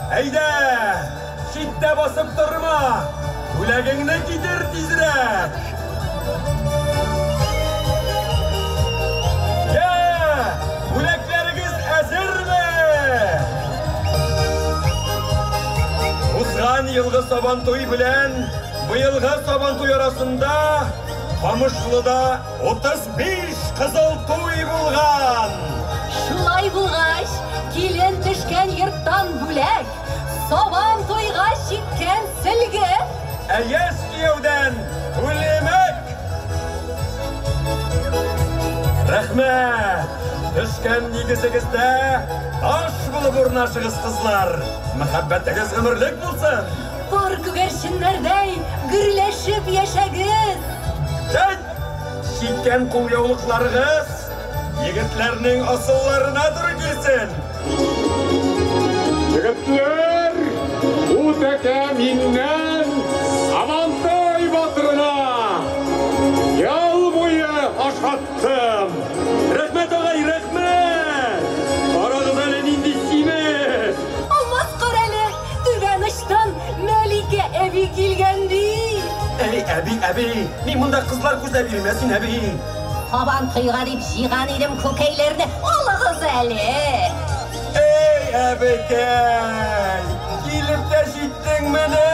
Әйдә, читтә басып торма, бүләгеңне китер тизрәк. Я, бүләкләрегез әзерме? Узган елгы Сабантуй белән быелгы Сабантуй арасында Камышлыда 35 кызыл туй булган. Шулай булгач, килен төшкән йорттан бүләк, Сабан туйга чиккән сөлге. Ә яшь кияүдән күлмәк. Рәхмәт! Төшкән нигезегездә таш булып урнашыгыз, кызлар. Мәхәббәтегез гомерлек булсын. Пар күгәрченнәрдәй гөрләшеп яшәгез. Әйт! Чиккән кулъяулыкларыгыз егетләрнең асылларына туры килсен. Егетләр, бу тәкә миннән Сабантуй батырына ел буе ашаттым. Рәхмәт, агай, рәхмәт! Карагыз әле, нинди симез! Алмаз, карале, түбән очтан Мәликә әби килгән бит. Әй, әби, әби, мин монда кызлар күзләп йөрим, ә син, әби? Сабан туйга дип җыйган идем күкәйләрне, алыгыз әле. Эй, әбекәй, килеп тә җиттеңмени?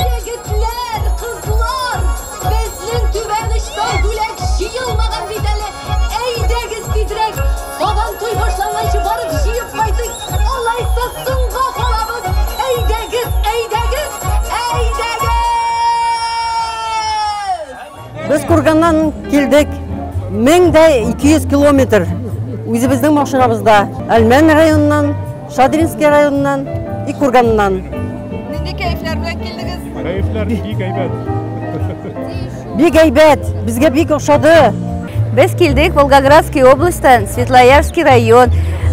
Егетләр, кызлар, безнең түбән очтан бүләк җыелмаган бит әле. Әйдәгез тизрәк, Сабан туй башланганчы барып җыеп кайтыйк. Алайса соңга калабыз. Әйдәгез, әйдәгез, әйдәгез! Без Курганнан килдек. 1200 километр. Үзебезнең машинабызда. Әлмән районыннан, Шадринский районыннан и Курганнан. Нинди кәефләр белән килдегез? Кәефләр бик әйбәт. Бик әйбәт, безгә бик ошады. Без килдек Волгоградский областьтан, Светлоярский район.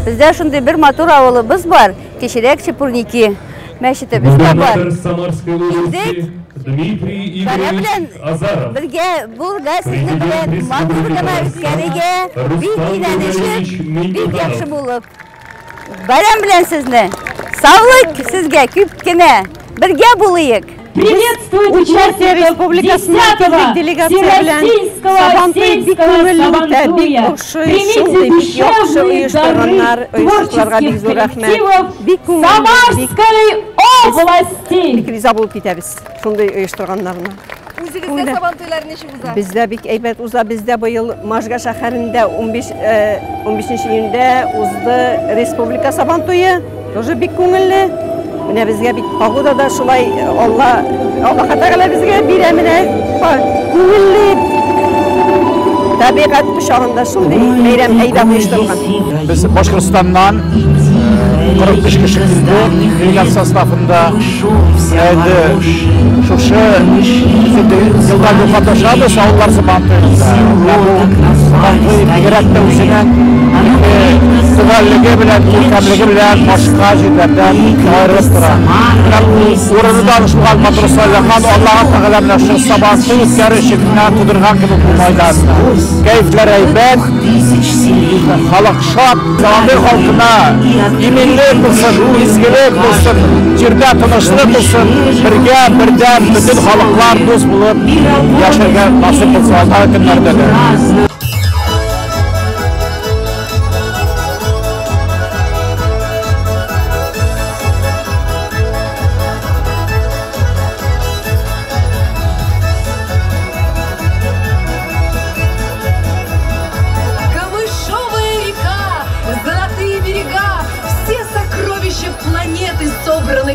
Бездә шундый бер матур авылыбыз бар, Кечерәк Чепурники. Мәчетебез дә бар. Губернатор Самарской области Килдек. Дмитрий Бара Игоревич белән Азаров. бергә булырга, сезнең белән матур гына үткәрергә, бик Рустам өйләнешеп, Григорьевич бик Миңнеханов. яхшы булып. Бәйрәм белән сезне. Саулык сезгә күп кенә. Бергә булыйк. Приветствует участников 10-го Всероссийского сельского Сабантуя. Примите душевные дары творческих коллективов Самарской области. Бик риза булып китәбез шундый оештырганнарына. Үзегездә Сабантуйлар ничек уза? Бездә бик әйбәт уза. Бездә быел Можга шәһәрендә 15 июньдә узды республика Сабантуе. Тоже бик күңелле. Менә безгә бит погода да шулай Алла Тәгалә безгә бирә, менә күңелле табигать кочагында шундый бәйрәм әйбәт оештырылган. Без Башкортстаннан 45 кеше килде, делегат составында. Инде шушы елда катнашабыз авыллар Сабантуенда. Сабантуй бигрәк тә үзенең төгәллеге белән, күркәмлеге белән башка җирләрдән аерылып тора. Урыны да шулай матур сайланган, Аллаһ Тәгалә менә шул Сабантуй үткәрү өчен генә тудырган кебек бу мәйданны. Кәефләр әйбәт, халык шат, Сабантуй халкына иминлек булсын, изгелек булсын, җирдә тынычлык булсын, бергә, бердәм бөтен халыклар дус булып яшәргә насыйп булсын алдагы көннәрдә дә.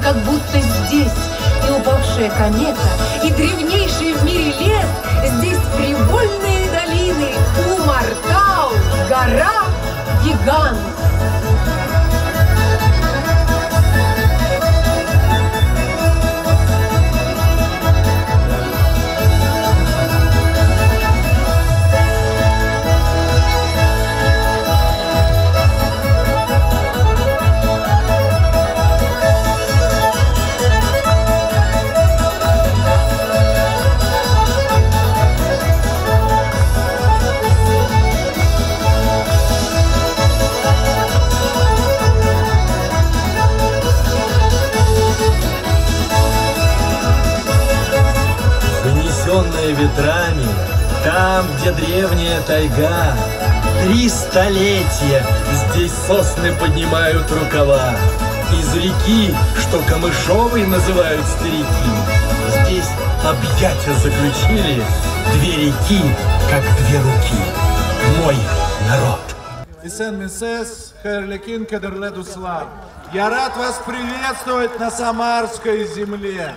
Как будто здесь и упавшая комета, и древнейший в мире лес, здесь привольные долины, Умартау, гора гигант. Ветрами, там, где древняя тайга, 3 столетия здесь сосны поднимают рукава. Из реки, что камышовой называют старики, здесь объятия заключили две реки, как две руки. Мой народ. Исен-мисес, херликин, кадерле дуслар. Я рад вас приветствовать на Самарской земле.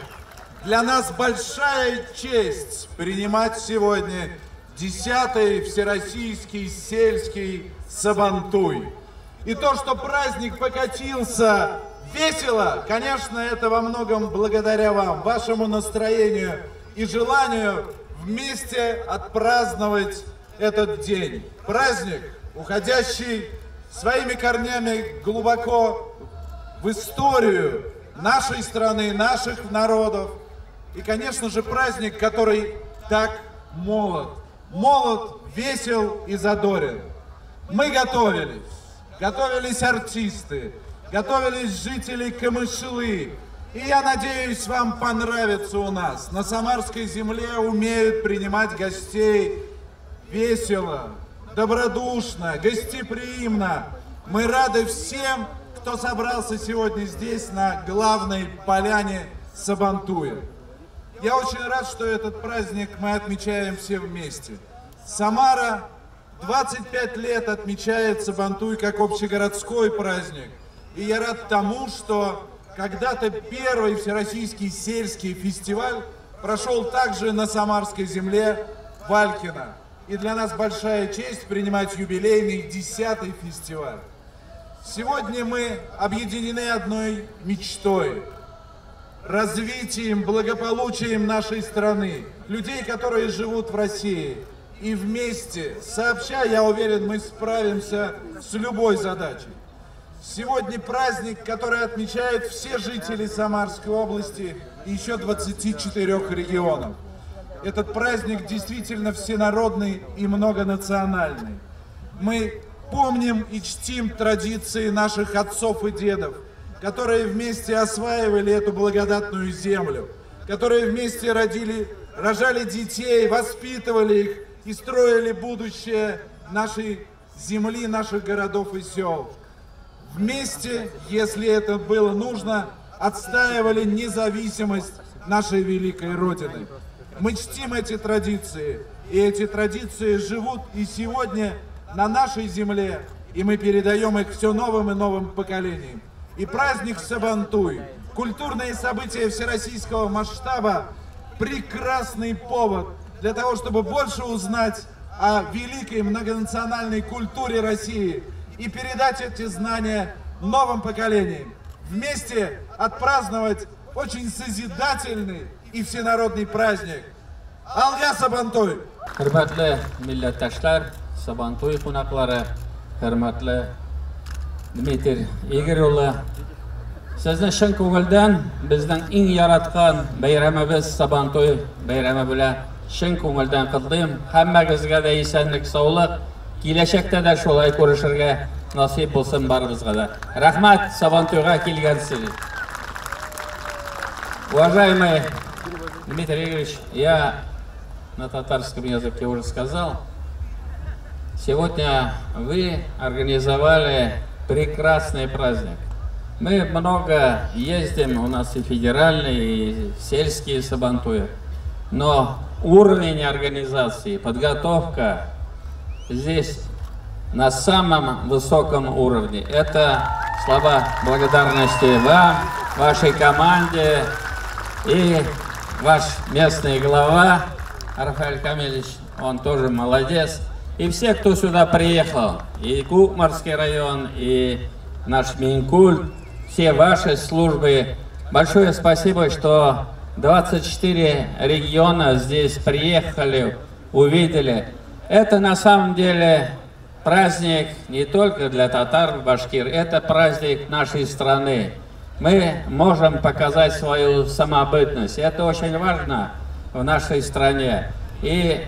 Для нас большая честь принимать сегодня 10-й Всероссийский сельский Сабантуй. И то, что праздник покатился весело, конечно, это во многом благодаря вам, вашему настроению и желанию вместе отпраздновать этот день. Праздник, уходящий своими корнями глубоко в историю нашей страны, наших народов. И, конечно же, праздник, который так молод. Молод, весел и задорен. Мы готовились. Готовились артисты, готовились жители Камышлы. И я надеюсь, вам понравится у нас. На Самарской земле умеют принимать гостей весело, добродушно, гостеприимно. Мы рады всем, кто собрался сегодня здесь, на главной поляне Сабантуя. Я очень рад, что этот праздник мы отмечаем все вместе. Самара 25 лет отмечает Сабантуй как общегородской праздник. И я рад тому, что когда-то первый всероссийский сельский фестиваль прошел также на Самарской земле Валькино. И для нас большая честь принимать юбилейный 10-й фестиваль. Сегодня мы объединены одной мечтой – развитием, благополучием нашей страны, людей, которые живут в России. И вместе, сообща, я уверен, мы справимся с любой задачей. Сегодня праздник, который отмечают все жители Самарской области и еще 24 регионов. Этот праздник действительно всенародный и многонациональный. Мы помним и чтим традиции наших отцов и дедов, которые вместе осваивали эту благодатную землю, которые вместе родили, рожали детей, воспитывали их и строили будущее нашей земли, наших городов и сел. Вместе, если это было нужно, отстаивали независимость нашей великой Родины. Мы чтим эти традиции, и эти традиции живут и сегодня на нашей земле, и мы передаем их все новым и новым поколениям. И праздник Сабантуй, культурные события всероссийского масштаба, прекрасный повод для того, чтобы больше узнать о великой многонациональной культуре России и передать эти знания новым поколениям. Вместе отпраздновать очень созидательный и всенародный праздник. Алга Сабантуй! Хөрмәтле милләттәшләр, Сабантуй кунаклары, хөрмәтле Дмитрий Игорь улы, сезне чын күңелдән безнең иң яраткан бәйрәмебез Сабантуй бәйрәме белән чын күңелдән котлыйм. Һәммәгезгә дә исәнлек, саулык, киләчәктә дә шулай күрешергә насыйп булсын барыбызга да. Рәхмәт Сабантуйга килгәнсез. Уважаемый Дмитрий Игоревич, я на татарском языке уже сказал. Сегодня вы организовали прекрасный праздник. Мы много ездим, у нас и федеральные, и сельские сабантуи, но уровень организации, подготовка здесь на самом высоком уровне. Это слова благодарности вам, вашей команде и ваш местный глава Рафаэль Камилевич, он тоже молодец. И все, кто сюда приехал, и Кукмарский район, и наш Минкульт, все ваши службы. Большое спасибо, что 24 региона здесь приехали, увидели. Это на самом деле праздник не только для татар, башкир, это праздник нашей страны. Мы можем показать свою самобытность. Это очень важно в нашей стране. И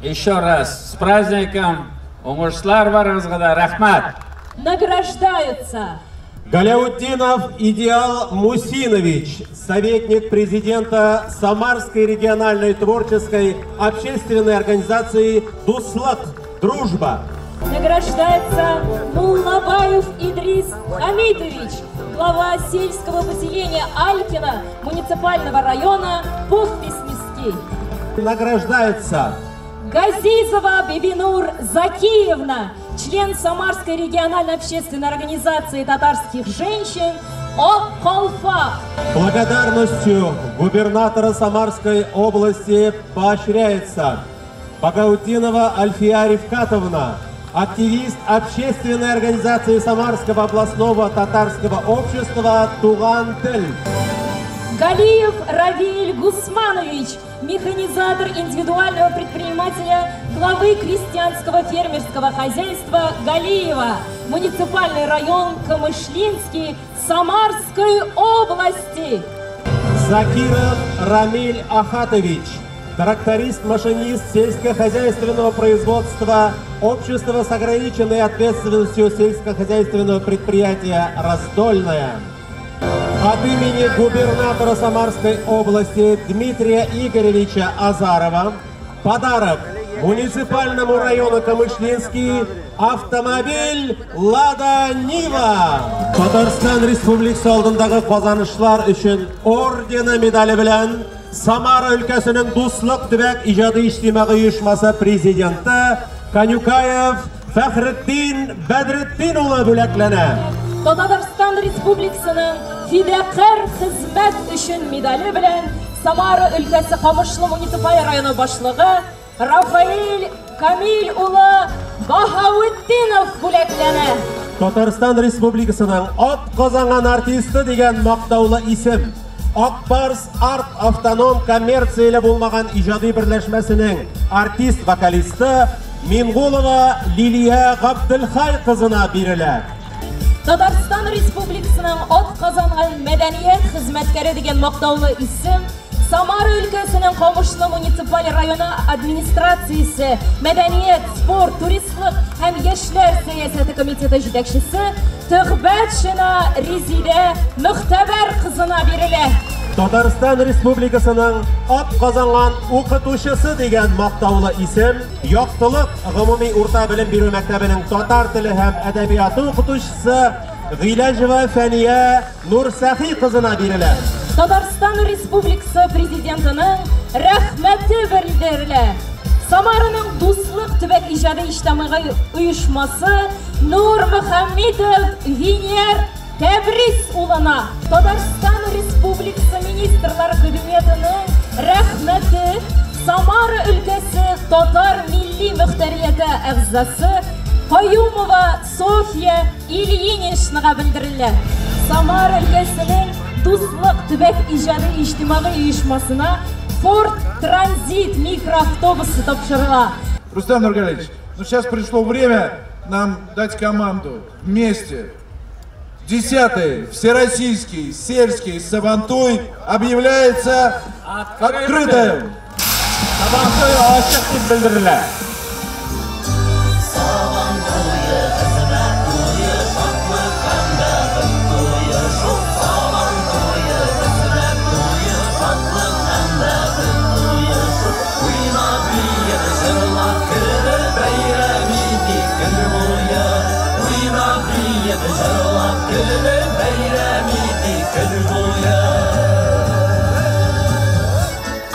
еще раз с праздником! Уңышлар барыгызга да, рәхмәт! Награждаются Галяутдинов Идеал Мусинович, советник президента Самарской региональной творческой общественной организации «Дуслык. Дружба». Награждается Муллабаев Идрис Хамитович, глава сельского поселения Алькино муниципального района Похвистневский. Награждается Газизова Бибинур Закиевна, член Самарской региональной общественной организации татарских женщин «Околфак». Благодарностью губернатора Самарской области поощряется Багаутдинова Альфия Рифкатовна, активист общественной организации Самарского областного татарского общества «Туган тел». Галиев Равиль Гусманович, механизатор индивидуального предпринимателя, главы крестьянского фермерского хозяйства Галиева, муниципальный район Камышлинский Самарской области. Закиров Рамиль Ахатович, тракторист-машинист сельскохозяйственного производства общества с ограниченной ответственностью сельскохозяйственного предприятия «Раздольное». От имени губернатора Самарской области Дмитрия Игоревича Азарова подарок муниципальному району Камышлинский автомобиль «Лада Нива». Татарстан Республикасы алдындагы казанышлар өчен ордены медале белән Самара өлкәсенең Дуслык төбәк иҗади иҗтимагый оешмасы президенты Канюкаев Фәхретдин Бәдретдин улы бүләкләнә. Татарстан Республикасының фидакарь хезмәт өчен медале белән Самара өлкәсе Камышлы муниципаль районы башлыгы Рафаэль Камиль улы Баһаутдинов бүләкләнә. Татарстан Республикасының ат казанган артисты дигән мактаулы исем Ак Барс Арт автоном коммерцияле булмаган иҗади берләшмәсенең артист-вокалисты Мингулова Лилия Габделхай кызына бирелә. Татарстан Республикасының ат казанган мәдәният хезмәткәре дигән мактаулы исем Самара өлкәсенең Камышлы муниципаль районы администрациясе, мәдәният, спорт, туристлык һәм яшьләр сәясәте комитеты җитәкчесе Төхбәтшина Резидә Мөхтәбәр кызына бирелә. Татарстан Республикасының атказанган укытучысы дигән мактаулы исем Яктылык гомуми урта белем бирү мәктәбенең татар теле һәм әдәбияты укытучысы Гыйләҗева Фәния Нурсәхи кызына бирелә. Татарстан Республикасы Президентының рәхмәте белдерелә. Самараның Дуслык төбәк иҗади иҗтимагый оешмасы Нурмөхәммитов Венер Тәбрис улына Татарстан Республикасы Министрлар Кабинетының рәхмәте Самара өлкәсе татар милли мөхтәрияте әгъзасы Каюмова Софья Ильиничнага белдерелә. Самара өлкәсенең Дуслык төбәк иҗади иҗтимагый оешмасына Ford Transit микроавтобусы тапшырыла. Рустам Нургалиевич, ну сейчас пришло время нам дать команду вместе. 10-й Всероссийский сельский Сабантуй объявляется открытым. Сабантуй ачык дип белдерелә.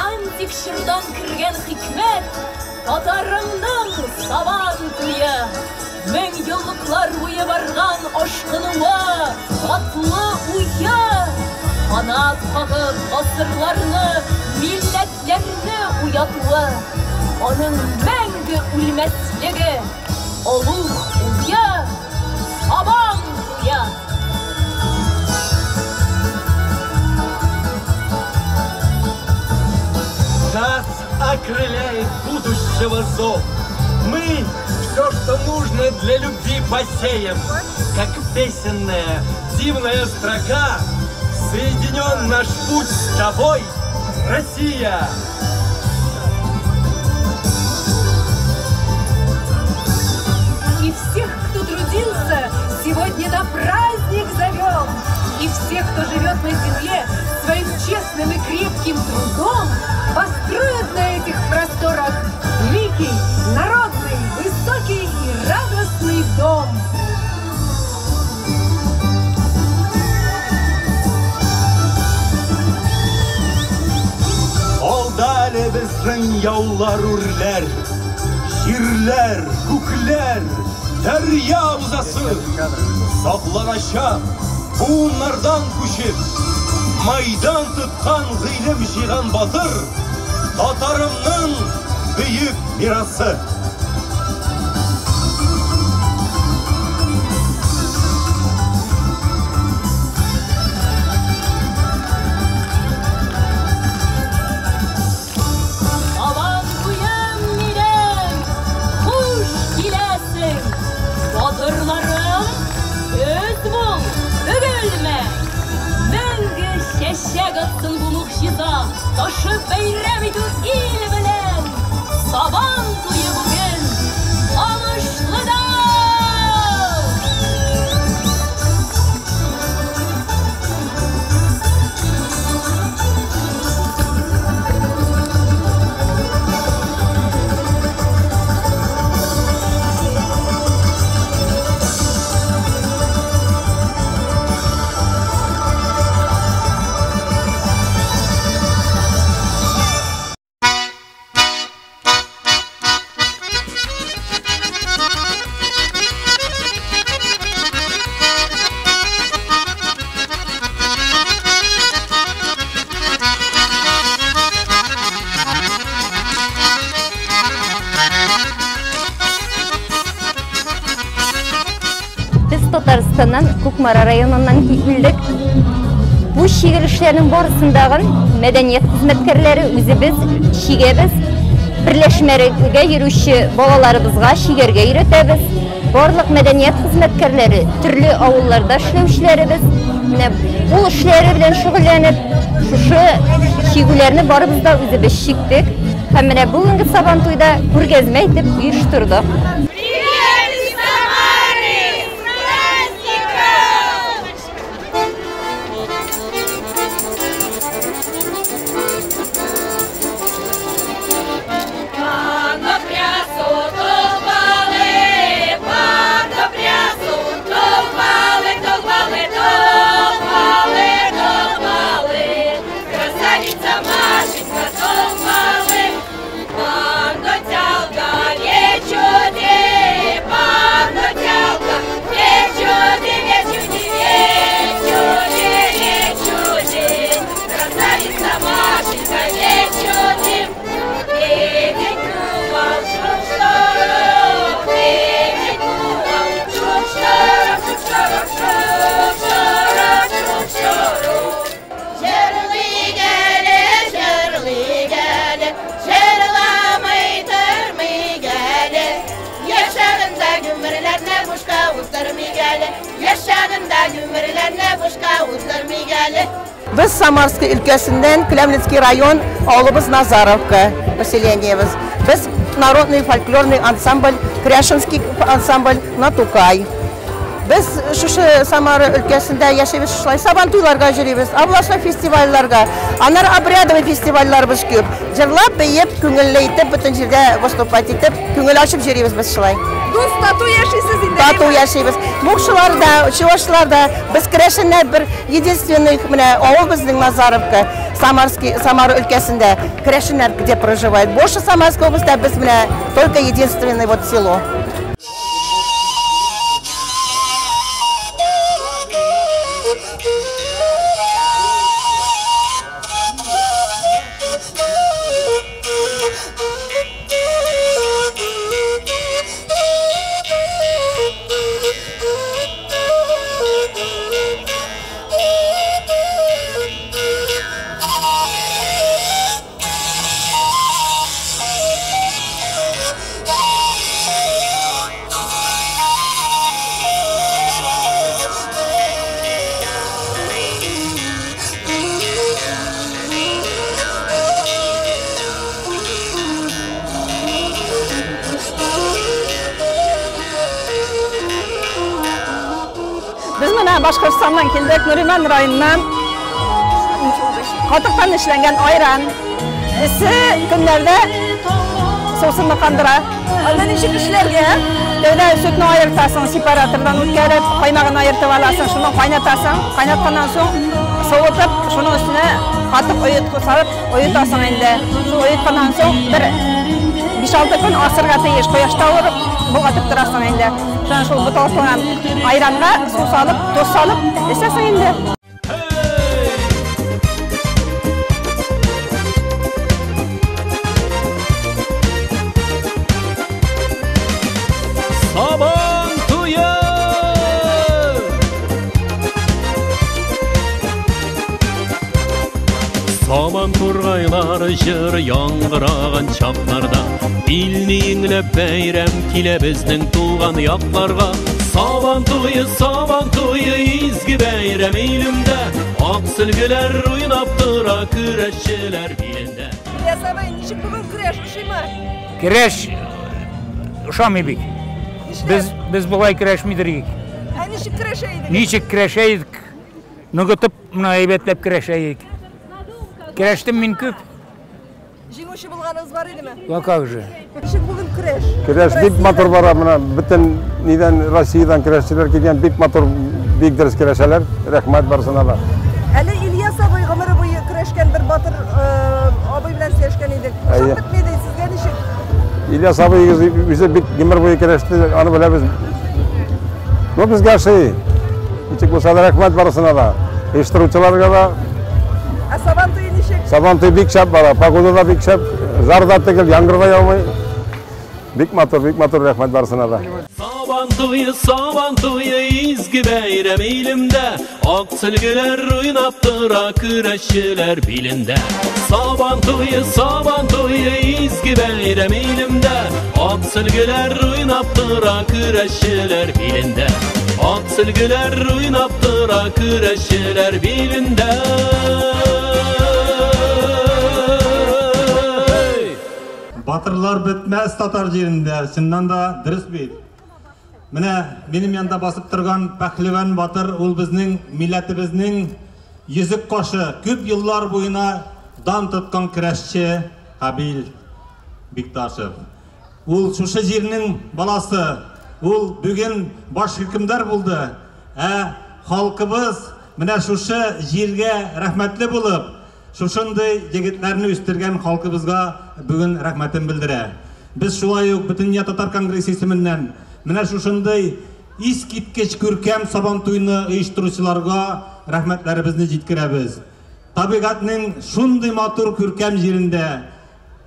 Антик чордан кергән хикмәт, татарымның Сабан туе. Мең еллыклар буе барган ашкынуы, татлы уе. Канат кагып гасырларны, милләтләрне уятуы. Аның мәңге үлмәслеге, олуг уе, Сабан туе. Нас окрыляет будущего зов. Мы все, что нужно для любви, посеем. Как песенная, дивная строка, соединен наш путь с тобой, Россия! И всех, кто трудился, сегодня на праздник зовем. И всех, кто живет на земле, своим честным и крепким трудом построят на этих просторах великий, народный, высокий и радостный дом. Алда әле безнең яулар үрләр, җирләр, күкләр, дәрья узасы. Сакланачак буыннардан күчеп, майдан тоткан гыйлем җыйган батыр, татарымның бөек мирасы. Сабан туем минем, хуш киләсең, батырларым, көз бул, бөгелмә. Мәңге чәчәк атсын бу могҗиза, ташып бәйрәм итү ил белән. Сабан туе бүген Камышлыда! Без Татарстаннан, Кукмара районыннан килдек. Бу чигелешләрнең барысындагы мәдәният хезмәткәрләре үзебез чигәбез. Берләшмәгә йөрүче балаларыбызга чигәргә өйрәтәбез. Барлык мәдәният хезмәткәрләре, төрле авылларда эшләүчеләребез, менә кул эшләре белән шөгыльләнеп, шушы чигүләрне барыбыз да үзебез чиктек. Һәм менә бүгенге Сабантуйда күргәзмә итеп оештырдык. Күрешмик әле. Без Самарский өлкәсеннән, Клямлинский район, авылыбыз Назаровка поселениебез. Без народный фольклорный ансамбль, Кряшинский ансамбль Натукай. Без шушы Самара өлкәсендә яшибез, шулай сабантуйларга йөрибез, областной фестивальләргә, аннары обрядовый фестивальләрбез күп. Җырлап, биеп, күңелле итеп, бөтен җирдә выступать итеп, күңел ачып йөрибез без шулай. Дус, тату яшисез инде. Тату яшибез. Мукшылар да, чувашлар да, без керәшеннәр бер единственный менә авыл безнең Назаровка, Самарский, Самара өлкәсендә керәшеннәр где проживают. Больше Самарской области без менә только единственный вот село. Без менә Башкортстаннан килдек, Нуриман районыннан. Катыктан эшләнгән айран. Эссе көннәрдә сусынны кандыра. Анда ничек эшләргә? Тәүдә сөтне аертасың, сепаратордан үткәреп, каймагын аертып аласың, шуны кайнатасың. Кайнатканнан соң суытып, шуның өстенә катык оеткы салып оетасың инде. Шул оетканнан соң бер 5-6 көн асырга тиеш. Кояшта урып, болгатып торасың инде. Шуннан шул буталган айранга су салып, тоз салып эчәсең инде. Сабан туе! Сабан тургайлары җыр яңгыраган чакларда Илне иңләп бәйрәм килә безнең туган якларга. Сабан туе, сабан туе, изге бәйрәм илемдә. Ак сөлгеләр уйнап тора көрәшчеләр билендә. Ильяс абый, ничек бүген көрәш ошыймы? Көрәш ошамый бик. Без болай көрәшмидер идек. Ә ничек көрәшә идегез? Ничек көрәшә идек? Ныгытып, менә әйбәтләп көрәшә идек. Көрәштем мин күп. Җиңүче булганыгыз бар идеме? А как же? Ничек бүген көрәш? Көрәш бик матур бара, менә бөтен нидән Россиядән көрәшчеләр килгән, бик матур, бик дөрес көрәшәләр. Рәхмәт барысына да. Әле Ильяс абый гомере буе көрәшкән бер батыр абый белән сөйләшкән идек. Ошап бетми ди, сезгә ничек? Ильяс абый үзе бик гомер буе көрәште, аны беләбез. Ну, безгә ошый. Ничек булса да рәхмәт барысына да. Оештыручыларга да. Ә Сабан туе ничек? Сабан туе бик шәп бара, погода да бик шәп, жар да түгел, яңгыр да яумый. Бик матур, бик матур, рәхмәт барысына да. Сабан туе, сабан туе, изге бәйрәм илемдә. Ак сөлгеләр уйнап тора көрәшчеләр билендә. Сабан туе, сабан туе, изге бәйрәм илемдә. Ак сөлгеләр уйнап тора көрәшчеләр билендә. Ак сөлгеләр уйнап тора көрәшчеләр билендә. Батырлар бетмәс татар җирендә, чыннан да дөрес бит. Менә минем янда басып торган Пәһлеван батыр, ул безнең милләтебезнең йөзек кашы, күп еллар буена дан тоткан көрәшче Хабил Бикташев. Ул шушы җирнең баласы, ул бүген баш хөкемдар булды. Ә халкыбыз менә шушы җиргә рәхмәтле булып, шушындый егетләрне үстергән халкыбызга бүген рәхмәтен белдерә. Без шулай ук Бөтендөнья татар конгрессы исеменнән менә шушындый искиткеч күркәм Сабантуйны оештыручыларга рәхмәтләребезне җиткерәбез. Табигатьнең шундый матур күркәм җирендә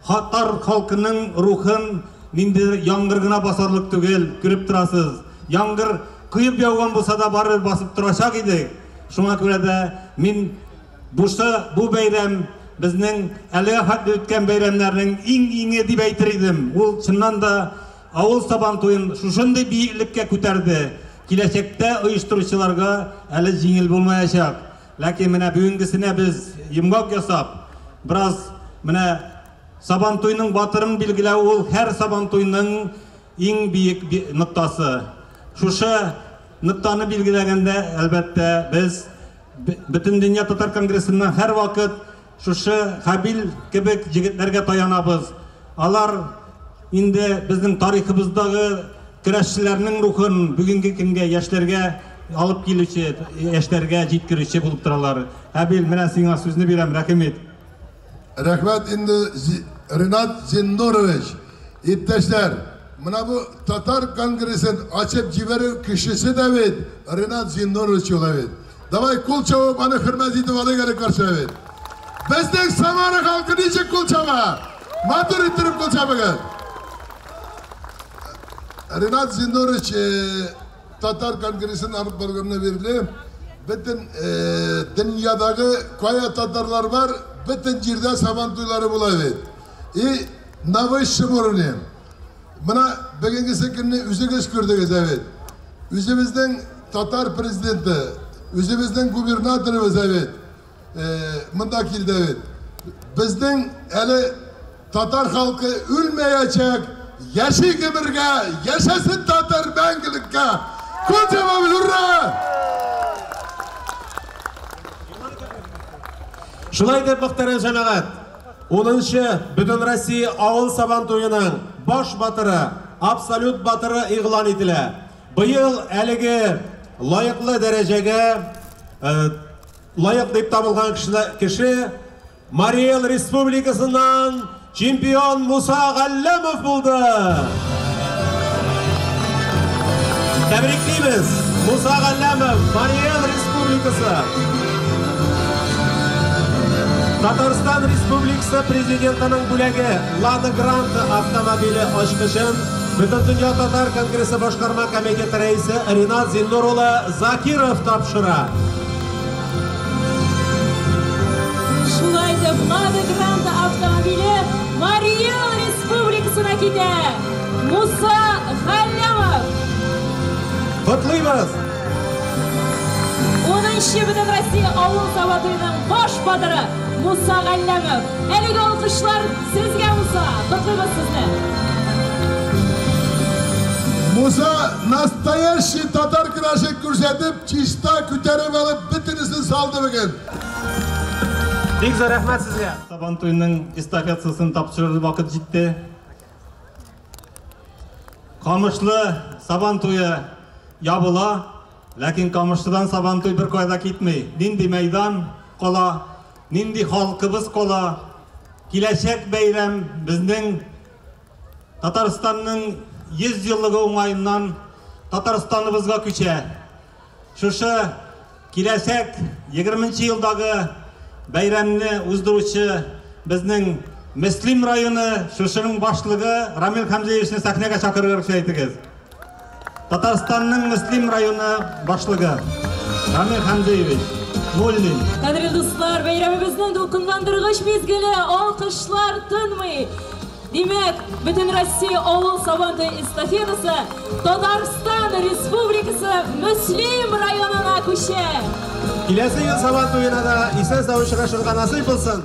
татар халкының рухын ниндидер яңгыр гына басарлык түгел, күреп торасыз. Яңгыр коеп яуган булса да барыбер басып торачак идек. Шуңа күрә дә мин бу бәйрәм безнең әлегә хәтле үткән бәйрәмнәрнең иң-иңе дип әйтер идем. Ул чыннан да авыл Сабантуен шушындый биеклеккә күтәрде. Киләчәктә оештыручыларга әле җиңел булмаячак. Ләкин менә бүгенгесенә без йомгак ясап, бераз менә Сабантуйның батырын билгеләү ул һәр Сабантуйның иң биек ноктасы. Шушы ноктаны билгеләгәндә, әлбәттә, без Бөтендөнья татар конгрессыннан һәрвакыт шушы Хәбил кебек җегетләргә таянабыз. Алар инде безнең тарихыбыздагы көрәшчеләрнең рухын бүгенге көнгә яшьләргә алып килүче, яшьләргә җиткерүче булып торалар. Хәбил, менә сиңа сүзне бирәм, рәхим ит. Рәхмәт инде, Ринат Зиннурович. Иптәшләр, менә бу татар конгрессын ачып җибәрү кешесе дә бит Ринат Зиннурович ул бит. Давай кул чабып аны хөрмәт итеп алыйк әле каршы бит. Безнең Самара халкы ничек кул чаба? Матур иттереп кул чабыгыз. Ринат Зиннурович татар конгрессын алып барганны бирле бөтен дөньядагы кая татарлар бар, бөтен җирдә сабан туйлары була бит. И на высшем уровне. Менә бүгенгесе көнне үзегез күрдегез бит. Үзебезнең татар президенты, үзебезнең губернаторыбыз бит. Монда килде бит. Безнең әле татар халкы үлмәячәк, яши гомергә, яшәсен татар мәңгелеккә. Кул чабабыз, ура! Шулай итеп, мөхтәрәм җәмәгать, 10нчы Бөтенроссия авыл сабан туеның баш батыры, абсолют батыры игълан ителә. Быел әлеге лаеклы дәрәҗәгә лаек дип табылган кеше Марий Эл Республикасыннан чемпион Муса Галләмов булды. Тәбриклибез! Муса Галләмов, Марий Эл Республикасы. Татарстан Республикасы президентының бүләге Лада Гранта автомобиле ачкычын Бөтендөнья татар конгрессы башкарма комитеты рәисе Ринат Зиннур улы Закиров тапшыра. Шулай итеп, Лада Гранта автомобиле Марий Эл Республикасына китә. Муса Галләмов. Котлыйбыз! 10нчы Бөтенроссия авыл сабан туеның баш батыры Муса Галләмов. Әлеге алкышлар сезгә, Муса. Котлыйбыз сезне. Муса настоящий татар көрәше күрсәтеп, чиста күтәреп алып, бөтенесен салды бүген. Бик зур рәхмәт сезгә. Сабан туеның эстафетасын тапшырыр вакыт җитте. Камышлы Сабан туе ябыла, ләкин Камышлыдан Сабан туй бер кайда китми. Нинди мәйдан кала, нинди халкыбыз кала. Киләчәк бәйрәм безнең Татарстанның 100 еллыгы уңаеннан Татарстаныбызга күчә. Шушы киләчәк 20 елдагы бәйрәмне уздыручы безнең Мөслим районы шушының башлыгы Рамил Хәмзиевичне сәхнәгә чакырырга рөхсәт итегез. Татарстанның Мөслим районы башлыгы Рамил Хәмзиевич Муллин. Кадерле дуслар, бәйрәмебезнең дулкынландыргыч мизгеле, алкышлар тынмый. Димәк, Бөтенроссия авыл сабан туе эстафетасы Татарстан Республикасы Мөслим районына күчә. Киләсе ел сабан туена да исән сау очрашырга насыйп булсын.